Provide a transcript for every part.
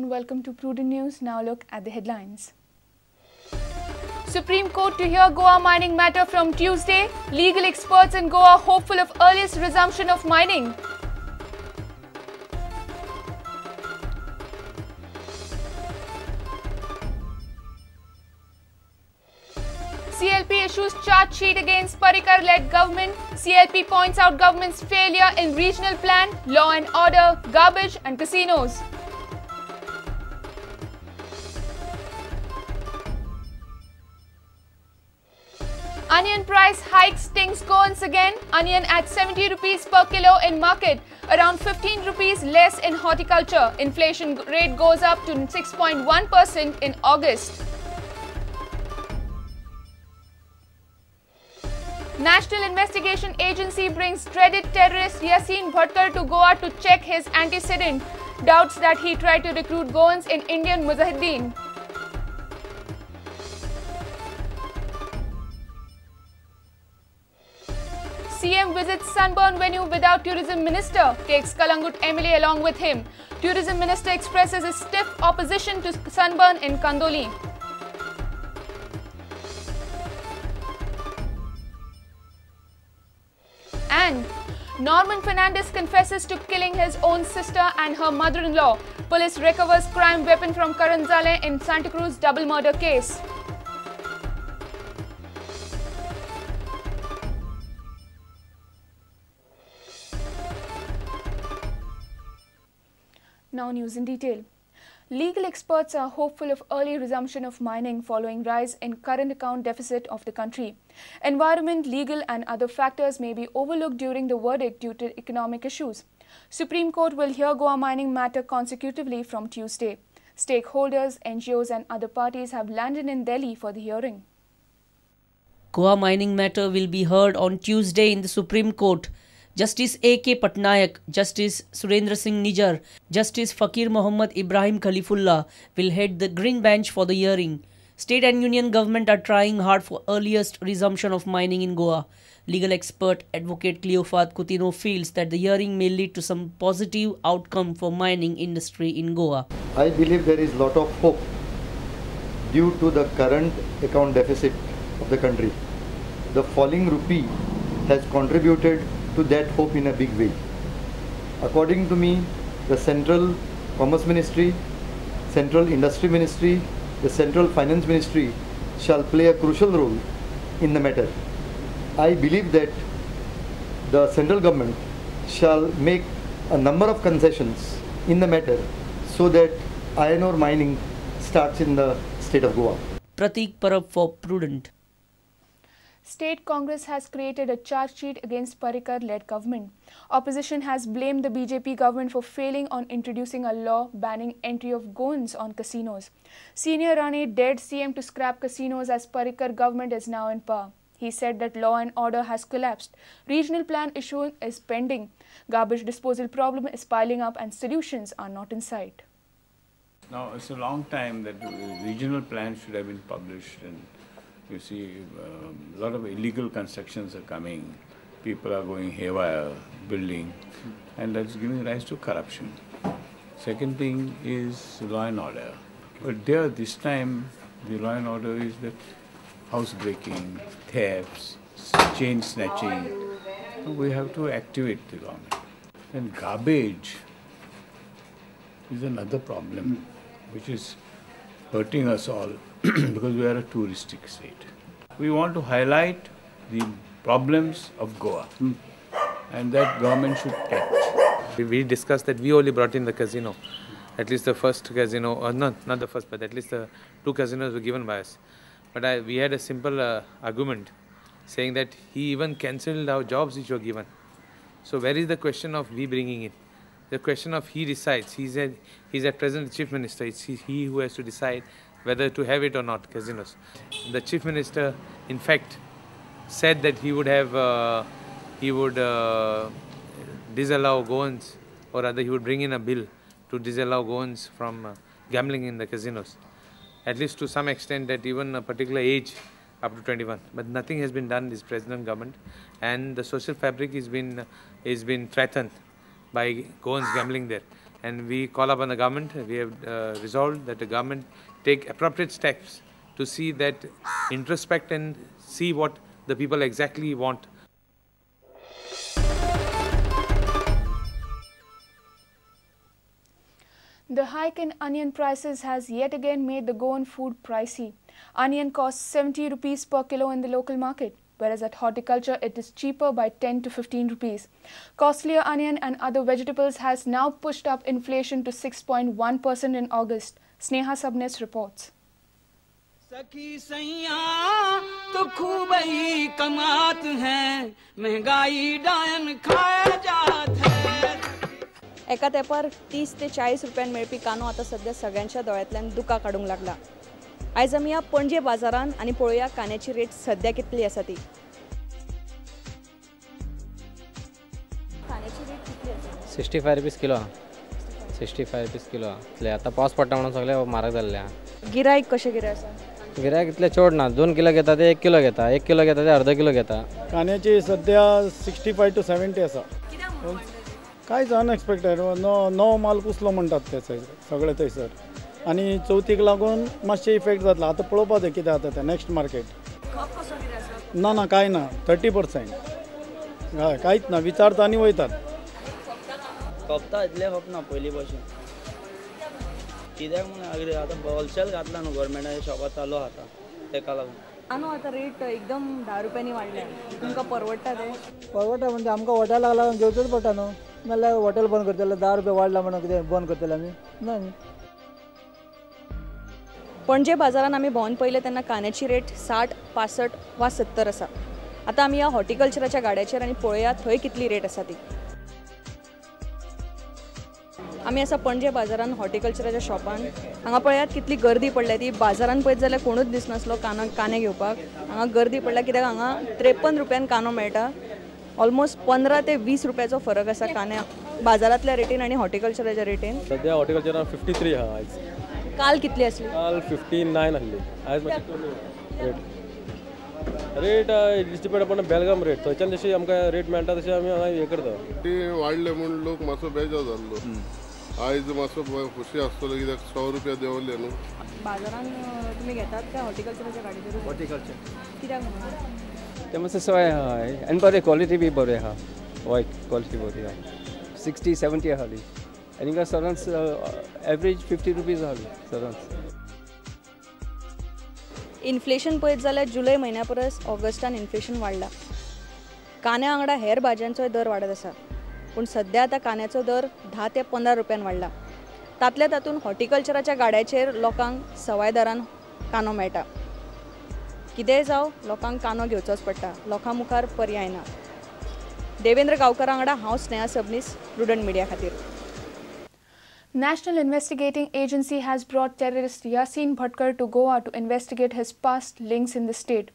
And welcome to Prudent News. Now look at the headlines. Supreme Court to hear Goa mining matter from Tuesday. Legal experts in Goa hopeful of earliest resumption of mining. CLP issues charge sheet against Parrikar-led government. CLP points out government's failure in regional plan, law and order, garbage and casinos. Onion price hike stings Goans again. Onion at 70 rupees per kilo in market, around 15 rupees less in horticulture. Inflation rate goes up to 6.1% in August. National Investigation Agency brings dreaded terrorist Yasin Bhatkal to Goa to check his antecedent. Doubts that he tried to recruit Goans in Indian Mujahideen. CM visits Sunburn venue without tourism minister, takes Calangute MLA along with him. Tourism minister expresses a stiff opposition to Sunburn in Candolim. And Norman Fernandez confesses to killing his own sister and her mother-in-law. Police recovers crime weapon from Karanzale in Santa Cruz double murder case. Now news in detail. Legal experts are hopeful of early resumption of mining following rise in current account deficit of the country. Environment, legal and other factors may be overlooked during the verdict due to economic issues. Supreme Court will hear Goa mining matter consecutively from Tuesday. Stakeholders, NGOs and other parties have landed in Delhi for the hearing. Goa mining matter will be heard on Tuesday in the Supreme Court. Justice A.K. Patnaik, Justice Surendra Singh Nijar, Justice Fakir Mohammad Ibrahim Kalifulla will head the Green Bench for the hearing. State and union government are trying hard for earliest resumption of mining in Goa. Legal expert Advocate Cleofat Coutinho feels that the hearing may lead to some positive outcome for mining industry in Goa. I believe there is lot of hope due to the current account deficit of the country. The falling rupee has contributed to that hope in a big way. According to me, the Central Commerce Ministry, Central Industry Ministry, the Central Finance Ministry shall play a crucial role in the matter. I believe that the central government shall make a number of concessions in the matter so that iron ore mining starts in the state of Goa. Pratik Parab for Prudent. State Congress has created a charge sheet against Parrikar-led government. Opposition has blamed the BJP government for failing on introducing a law banning entry of Goans on casinos. Senior Rane dared CM to scrap casinos as Parrikar government is now in power. He said that law and order has collapsed. Regional plan issue is pending. Garbage disposal problem is piling up and solutions are not in sight. Now, it's a long time that regional plans should have been published, and you see, a lot of illegal constructions are coming. People are going haywire, building, and that's giving rise to corruption. Second thing is law and order. But there, this time, the law and order is that housebreaking, thefts, chain snatching. We have to activate the government. And garbage is another problem, which is hurting us all. Because we are a touristic state. We want to highlight the problems of Goa, and that government should act. We discussed that we only brought in the casino, at least the first casino, or not the first, but at least the two casinos were given by us. But we had a simple argument saying that he even cancelled our jobs which were given. So where is the question of we bringing in? The question of he decides. He's at present the chief minister. It's he who has to decide whether to have it or not, casinos. The chief minister, in fact, said that he would have, disallow Goans, or rather he would bring in a bill to disallow Goans from gambling in the casinos, at least to some extent, that even a particular age up to 21. But nothing has been done this present government, and the social fabric is been threatened by Goans gambling there. And we call upon the government. We have resolved that the government take appropriate steps to see that introspect and see what the people exactly want. The hike in onion prices has yet again made the Goan food pricey. Onion costs 70 rupees per kilo in the local market, whereas at horticulture it is cheaper by 10 to 15 rupees. Costlier onion and other vegetables has now pushed up inflation to 6.1% in August. Sneha Sabnis reports. सखी सैया तो खूब ही कमात हैं, महंगाई डायन खाए जात है। एका तेंपार 30 ते 40 रुपयान मेळपी कांदो आतां सद्या सगळ्यांच्या दोळ्यांतल्यान दुकां काडूंक लागला। आयज आमी ह्या पणजे बाजारान आनी पळोवया कांद्याची रेट सद्या कितली आसा ती। कांद्याची रेट कितली आसा? 65 रुपीज किलो आहा। 65 रुपीज किलो आहा। इतले आतां पावस पडटा म्हणून सगळे म्हारग जाल्ले आहा। गिरायक कशें कितें आसा? गिरायक इतले चड ना, 2 किलो घेता ते 1 किलो घेता, 1 किलो घेता ते अर्द किलो घेता। कांद्याची सद्या 65 to 70 आसा। कांयच अनएक्सपेक्टेड, नवो माल कुसलो म्हणटात ते सगळे थंयसर, आनी चवथीक लागून मातशें इफेक्ट जातलो। आतां पळोवपा जाय कितें जाता तें नेक्स्ट मार्केट। ना ना कांय ना, 30% हय, कांयच ना, विचारता आनी वयतात। खपता इतलें खपना पयलीं भशेन, कित्याक म्हूण आतां होलसेल घातला न्हू गव्हर्मेंटाच्या शॉपार चालू आहा आतां, तेका लागून। कांदो आतां रेट एकदम 10 रुपयांनी वाडल्या, तुमकां परवडटा तें? परवडटा म्हणजे आमकां हॉटेलाक लागून घेवचोच पडटा न्हू, नाल्यार हॉटेल बंद करतले। 10 रुपया वाडला म्हणून कितें बंद करतले आमी? ना न्ही। पणजे बाजारान आमी भोंवन पळयलें तेन्ना कांद्याची रेट 60, 65 वा 70 आसा। आतां आमी ह्या हॉर्टिकल्चराच्या गाड्याचेर आनी पळोवया थंय कितली रेट आसा ती। आमी आसा पणजे बाजारान हॉर्टिकल्चराच्या शॉपान। हांगा पळयात कितली गर्दी पडल्या ती। बाजारान पळयत जाल्यार कोणूच दिसनासलो कांदे घेवपाक। हांगा गर्दी पडल्या कित्याक हांगा 53 रुपयान कांदो मेळटा। ऑलमोस्ट 15 ते 20 रुपयाचो फरक आसा कांद्या बाजारांतल्या रेटीन आनी हॉर्टिकल्चराच्या रेटीन। सद्या हॉर्टिकल्चरान 53 आहा आयज। काल कितली आसली? काल 59 आसली, आयज मातशी कमी rate. Rate it's depend upon Belgaum rate, थंयच्यान जशी आमकां रेट मेळटा तशी आमी हांगा हें करता। ती वाडले म्हूण लोक मातसो बेजार जाल्लो, आयज मातसो खुशी आसतलो कित्याक 100 रुपया देंवले न्हू। बाजारान तुमी घेतात काय हॉर्टिकल्चराच्या गाडयेचेर? हॉर्टिकल्चर कित्याक म्हणून? ते मातशें सवाय आहा आनी बरें क्वॉलिटी बी बरें आहा, वायट क्वॉलिटी बरी आहा। 60, 70 आहाली आनी हिंगा सरांच एवरेज 50 रुपीज आहाली सरांच। इन्फ्लेशन पळयत जाल्यार जुलय म्हयन्या परस ऑगस्टान इन्फ्लेशन वाडला। कांद्या वांगडा हेर भाजयांचोय दर वाडत आसा, पूण सद्या आतां कांद्याचो दर 10 ते 15 रुपयान वाडला। तांतल्या तातूंत हॉर्टिकल्चराच्या गाड्याचेर लोकांक सवाय दरान कांदो मेळटा। कितेंय जावं लोकांक कांदो घेवचोच पडटा, लोकां मुखार पर्याय ना। देवेंद्र गांवकर वांगडा हांव स्नेहा सबनीस, प्रुडंट मिडिया खातीर। National Investigating Agency has brought terrorist Yasin Bhatkar to Goa to investigate his past links in the state.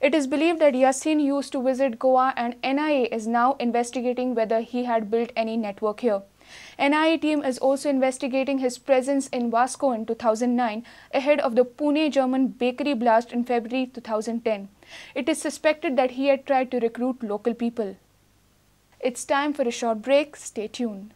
It is believed that Yasin used to visit Goa and NIA is now investigating whether he had built any network here. NIA team is also investigating his presence in Vasco in 2009 ahead of the Pune German bakery blast in February 2010. It is suspected that he had tried to recruit local people. It's time for a short break. Stay tuned.